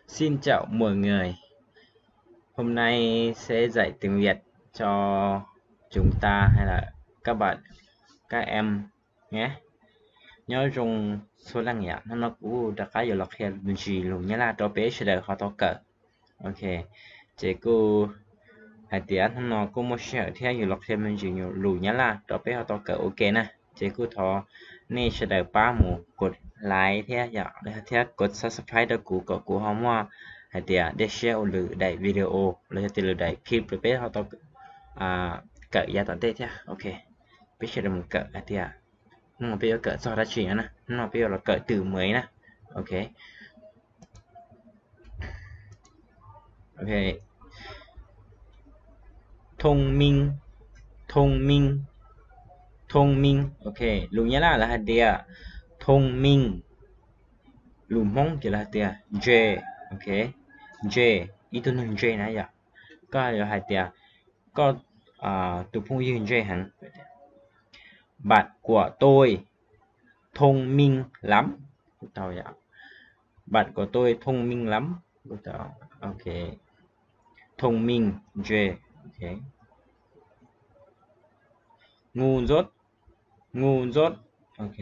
Xin chào mọi người. Hôm nay sẽ dạy tiếng Việt cho chúng ta hay là các bạn, các em nhé. Nyob zoo txhua leej yom, hnub no kuv rov qab yuav los qhia me ntsis lus Nyab Laj rau peb sawv daws ho tau kawm. Ok, ces kuj hais tias hnub no kuj muaj sij hawm thiab yuav los qhia me ntsis lus Nyab Laj rau peb ho tau kawm ua ke na. Ces kuj thov nej sawv daws pab mus kov like thiab yom, thiab kov subscribe rau kuv kom kuv ho muaj hais tias dej siab ua lwm daim video los yog tias lwm daim clip rau peb ho tau kawm yav tom ntej thiab. Ok, peb sawv daws mus kawm hais tias hnub no peb yuav kawm txog dab tsi na, hnub no peb yuav los kawm từ mới na. Ok, ok. Thông minh, thông minh, thông minh. Ok, lus Nyab Laj lawv hais tias thông minh, lus Hmoob ces lawv hais tias ntse. Ok, ntse, ib tug neeg ntse na yom. Koj yuav hais tias koj tus phooj ywg ntse heev. Bạn của tôi thông minh lắm. Bạn của tôi thông minh lắm. Ok, thông minh, ntse. Ok, ngu dốt, ngu dốt. Ok,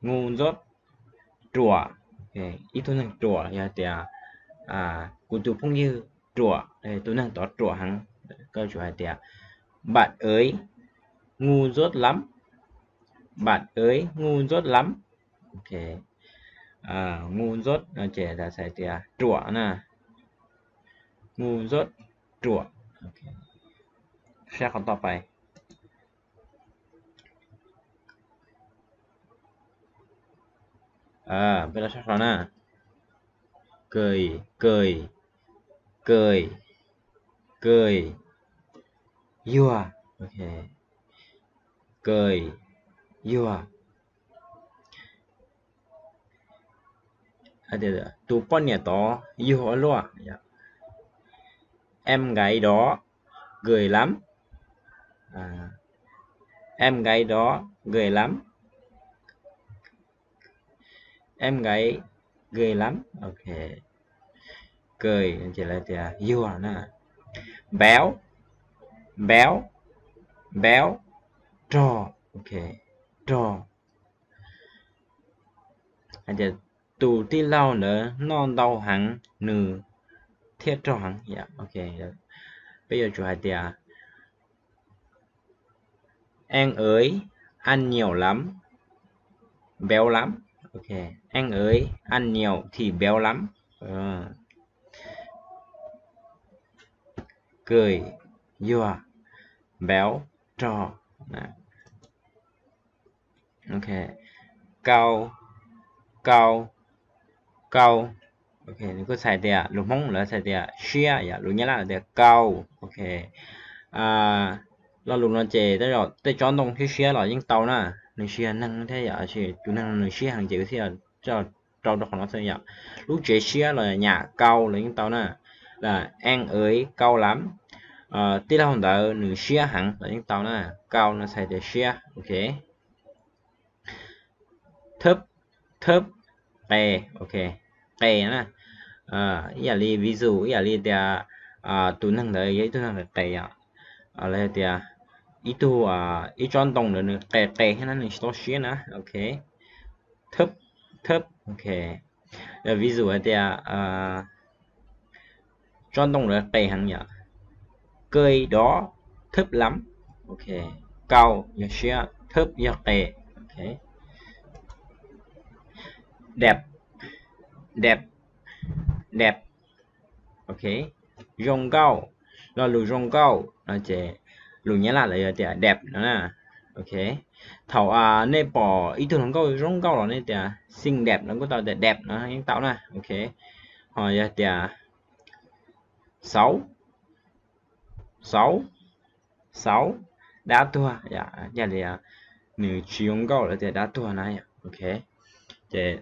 ngu dốt, ruam. Ok, ib tug neeg ruam yog tias kuv tus phooj ywg ruam, tus neeg tod ruam heev, koj yuav tsum hais tias bạn ấy ngu dốt lắm, bạn ấy ngu dốt lắm. Ok, ngu dốt no ces hais tias ruam na, ngu dốt, ruam. Sab qhov toj pais, peb los sab qhov na, kawg, kawg, kawg, kawg, yuag. Ok, kawg, yuag. Tus poj niam tod yuag ua luaj. Em gái đó gầy lắm. Em gái đó gầy lắm. Em gái gầy lắm. Ok, gầy ces lawv tias yuag na. Béo, béo, béo, rog. Ok, rog. Hais tias tus tij laug ntawd noj ntau heev nws thiaj rog heev. Ok, peb yuav tsum hais tias anh ấy ăn nhiều lắm, béo lắm. Ok, anh ấy ăn nhiều thì béo lắm. Gầy, yuag, béo, rog. Ok, cao, cao, cao. Ok, nws kuj txhais tias, lus Hmoob lawv txhais tias siab, yog lus Nyab Laj lawv tias cao. Ok, lo lus no ces tej tsob ntoo siab siab los yeej tau na, nws tsis yog neeg thiab yom, tus neeg nws siab heev ces thiaj rau rau qhov no xwb yom. Lub tsev siab los nyam cao los yeej tau na, là anh ấy cao lắm, tij laug ntawd nws siab heev los yeej tau na, cao no txhais tias siab. Ok, thấp, thấp, qes. Ok, qes na, ib yam li ví dụ, ib yam li tias tus neeg ntawd yog ib tug neeg qes qes yom, los tias ib tug, ib tsob ntoo ntawd nws qes qes thiab na, nws tsis tau siab na. Ok, thấp, thấp. Ok, ví dụ hais tias tsob ntoo ntawd qes heev yom. Cây đó thấp lắm. Ok, cao yog siab, thấp yog qes. Ok, đẹp, đẹp, đẹp. Ok, zoo nkauj, lo lus zoo nkauj no ces lus Nyab Laj lawv yuav tias đẹp no na. Ok, thaum nej pom ib tug hluas nkauj zoo nkauj los nej tias xinh đẹp no kuj tau, tias đẹp no yeej tau na. Ok, ho yog tias xấu, xấu, xấu, dab tuag, yog li nws tsis zoo nkauj lawv tias dab tuag na. Ok, ces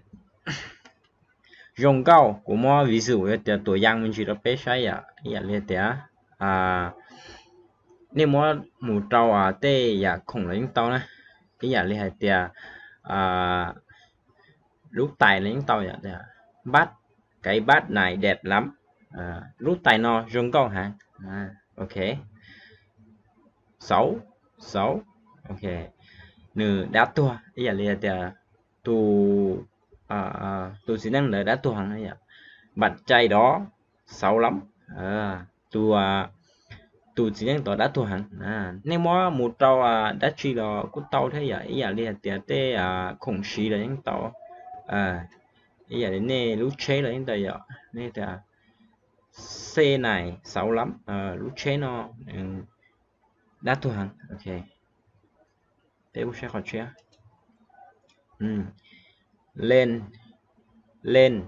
zoo nkauj kuv muab ví dụ yog tias tuam yam me ntsis rau peb saib yom, ib yam li tias nej muab mus rau tej yam khoom los yeej tau na, ib yam li hais tias lub tais los yeej tau yom, tias bắt, cái bát này đẹp lắm. Lub tais no zoo nkauj heev. Ok. Xauv, xauv. Ok. Nws dab tuag, ib yam li tias tus, tus txiv neej ntawd dab tuag heev yom. Bạn trai đó xấu lắm. Tus, tus txiv neej tod dab tuag heev. Nej muab mus rau dab tsi los kuj tau thiab yom, ib yam li hais tias tej khoom siv los yeej tau, ib yam li nej lub tsheb los yeej tau yom, nej tias xe này xấu lắm, lub tsheb no dab tuag heev. Ok, peb mus saib qhov tshiab. Lên, lên,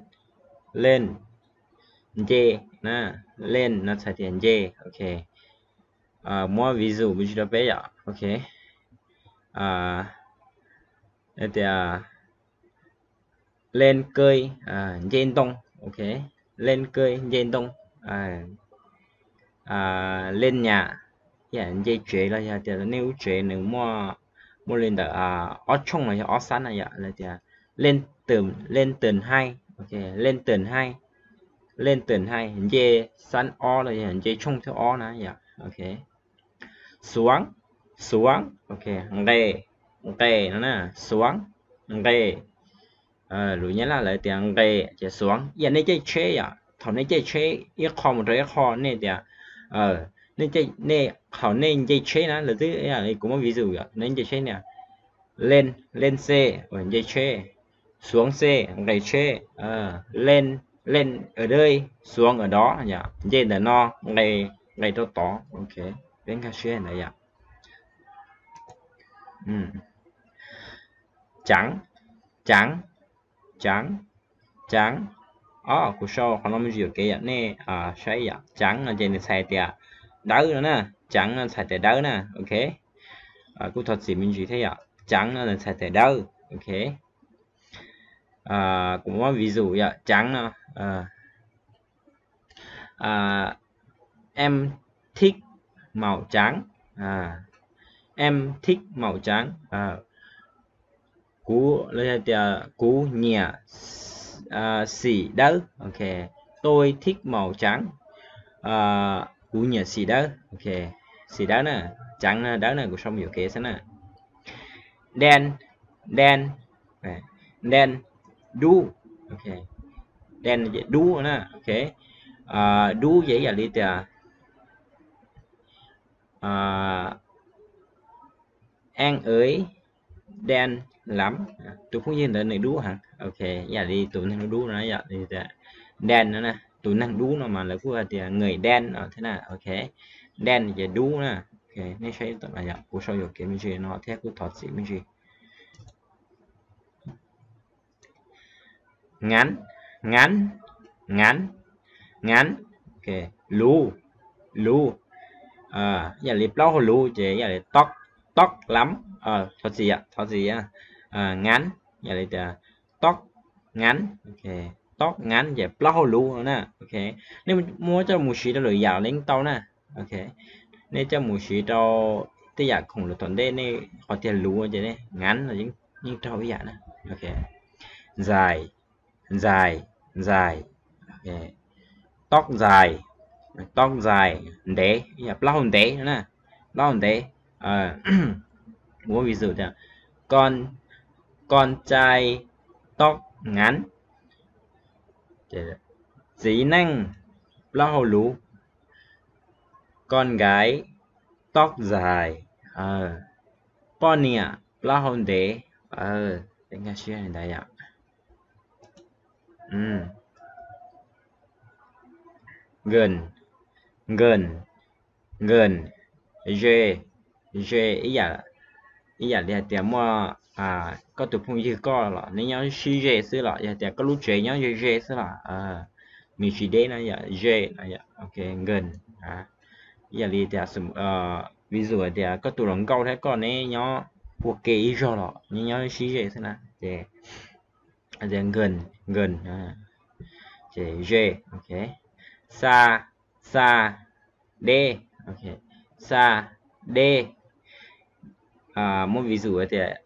lên, nce na, lên no txhais tias nce. Ok, muab ví dụ mus tsis rau peb yom. Ok, tias lên cây, nce ntoo. Ok, lên cây, nce ntoo. Lên nhà, nce tsev los yog tias nej lub tsev nws muaj, muaj li ntawm ob tshooj los yog ob xab na yom, los tias lên tầng, lên tầng hai. Ok, lên tầng hai, lên tầng hai, nce xab ob los yog nce tshooj thib ob na yom. Ok, xuống, xuống. Ok, nqes, nqes no na, xuống, nqes. Lus Nyab Laj lawv tias nqes ces xuống. Ib yam nej caij tsheb yom, thaum nej caij tsheb ib qho mus rau ib qho nej tias, nej, thaum nej nce tsheb na, lawv twb, kuv muab ví dụ yom, nej nce tsheb tias lên, lên xe, nce tsheb, xuống xe, nqes tsheb, lên, lên ở đây, xuống ở đó, nce ntawm no, nqes, nqes rau tod. Ok, peb nkag siab ntawd yom. Chắn, chắn, chắn, chắn. Kuv sau qhov no me ntsis yuam kev yom, nej saib yom. Chắn no ces nws txhais tias dawb no na, chắn no txhais tias dawb na. Ok, kuj thov txim me ntsis thiab yom, chắn no nws txhais tias dawb. Ok, kuv muab ví dụ yom, chắn no, em thích màu trắng, em thích màu trắng. Kuv, los yog tias kuv nyiam xim dawb. Ok, tôi thích màu trắng, kuv nyiam xim dawb. Ok, xim dawb na, chắn no dawb na, kuv sau me ntsis yuam kev xwb na. Đen, đen, đen, dub. Ok, đen ces dub na. Ok, dub ces ib yam li tias Anh ấy đen lắm, tus phooj ywg ntawd nws dub heev. Ok, ib yam li tus neeg dub dub no yom, đen no na, tus neeg dub no mas lawv kuj hais tias người đen no thiab na. Ok, đen ces dub na. Ok, nej saib, kuv sau yuam kev me ntsis no thiab kuj thov txim me ntsis. Ngắn, ngắn, ngắn, ngắn. Ok, luv, luv. Ib yam li plaub hau luv ces ib yam li tóc, tóc lắm. Thov txim, thov txim. Ngắn, ib yam li tias tóc ngắn. Ok, tóc ngắn ces plaub hau luv no na. Ok, nej muab coj mus siv rau lwm yam los yeej tau na. Ok, nej coj mus siv rau tej yam khoom lwm tom ntej, nej qhov tias luv ces ngắn los yeej raug ib yam na. Ok, dài, dài, dài. Tóc dài, tóc dài, ntev, ib yam plaub hau ntev no na, plaub hau ntev. Muab ví dụ tias con, con trai tóc ngắn, txiv neej plaub hau luv. Con gái tóc dài, poj niam plaub hau ntev. Peb nkag siab li ntawd yom. Gần, gần, gần, ze, ze, ib yam, ib yam li hais tias muaj koj tus phooj ywg koj los neb nyob sib ze xwb los yog tias koj lub tsev nyob ze ze xwb los nws tsis deb no yom, ze no yom. Ok, gần, ib yam li tias ví dụ hais tias koj tus hluas nkauj thiab koj neb nyob ua ke ib zog los neb nyob sib ze xwb na ces tias gần, gần, ces ze. Ok, xa, xa, deb. Ok, xa, deb. Muab ví dụ hais tias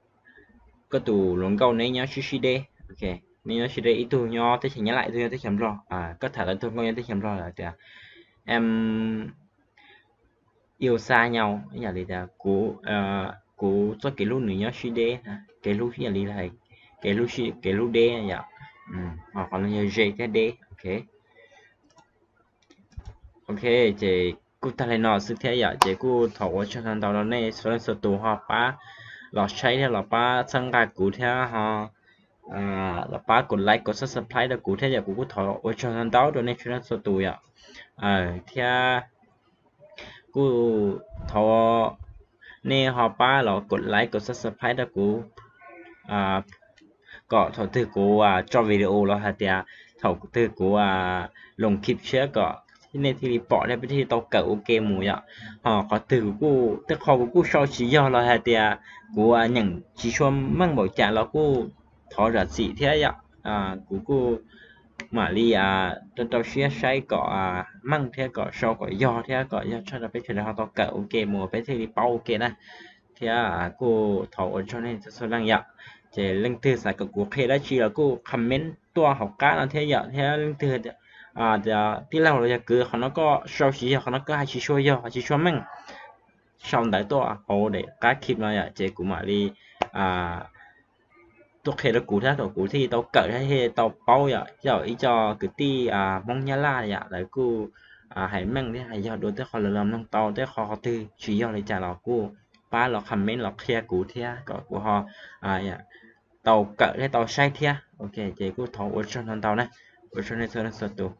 koj tus hluas nkauj neb nyob sib sib deb. Ok, nej nyob Sweden, ib tug nyob teb chaws Nyab Laj, ib tug nyob teb chaws Nplog, koj tham lawv tug nkauj nyob teb chaws Nplog lawm tias, em, yêu xa nhau, ib yam li tias kuv, kuv txoj kev hlub nws nyob sib deb, kev hlub ib yam li hais, kev hlub sib, kev hlub deb yom. Ho qhov no yog ze thiab deb, ok. Ok, ces kuj tag li no xwb thiab yom, ces kuj thov ua tsaug ntau ntau rau nej txhua leej txhua tus ho pab los saib thiab los pab txhawb nqa kuv thiab ho los pab kov like kov subscribe rau kuv thiab yom, kuv kuj thov ua tsaug ntau ntau rau nej txhua leej txhua tus yom. Thiab kuj thov nej ho pab los kov like kov subscribe rau kuv kom thaum twg kuv tso video los hais tias thaum twg kuv loo clip tshiab kom nej thiaj li pom thiab peb thiaj li tau kawm ua ke mus yom. Ho qhov twg kuv kuj, tej qho kuv kuj sau tsis yog los hais tias kuv nyeem tsis tshua meej npaum cas los kuj thov zam txim thiab yom. Kuv kuj mam li rau rau siab saib kom meej thiab kom sau kom yog thiab kom yog tshaj rau peb sawv daws ho tau kawm ua ke mus peb thiaj li paub ua ke na. Thiab kuj thov ua tsaug nej txhua leej yom. Ces leej twg xav kom kuv qhia dab tsi los kuj comment tuaj hauv qab no thiab yom, thiab leej twg tias tij laug los yog kwv, qhov no koj sau tsis yog, qhov no koj hais tsis tshua yog, hais tsis tshua meej, sau ntawv tuaj hauv daim qab clip no yom, ces kuv mam li tuaj qhia rau kuv thiab kom kuv thiaj li tau kawm thiab thiaj li tau paub yom. Yog ib co kwv tij Hmoob Nyab Laj yom, lawv kuj hais meej thiab hais yog dua, tej qhov lawv los mloog tau, tej qhov qhov twg tsis yog li cas los kuj pab los comment los qhia kuv thiab kom kuv ho tau kawm thiab tau saib thiab. Ok, ces kuj thov ua tsaug ntau ntau na, ua tsaug nej txhua leej txhua tus.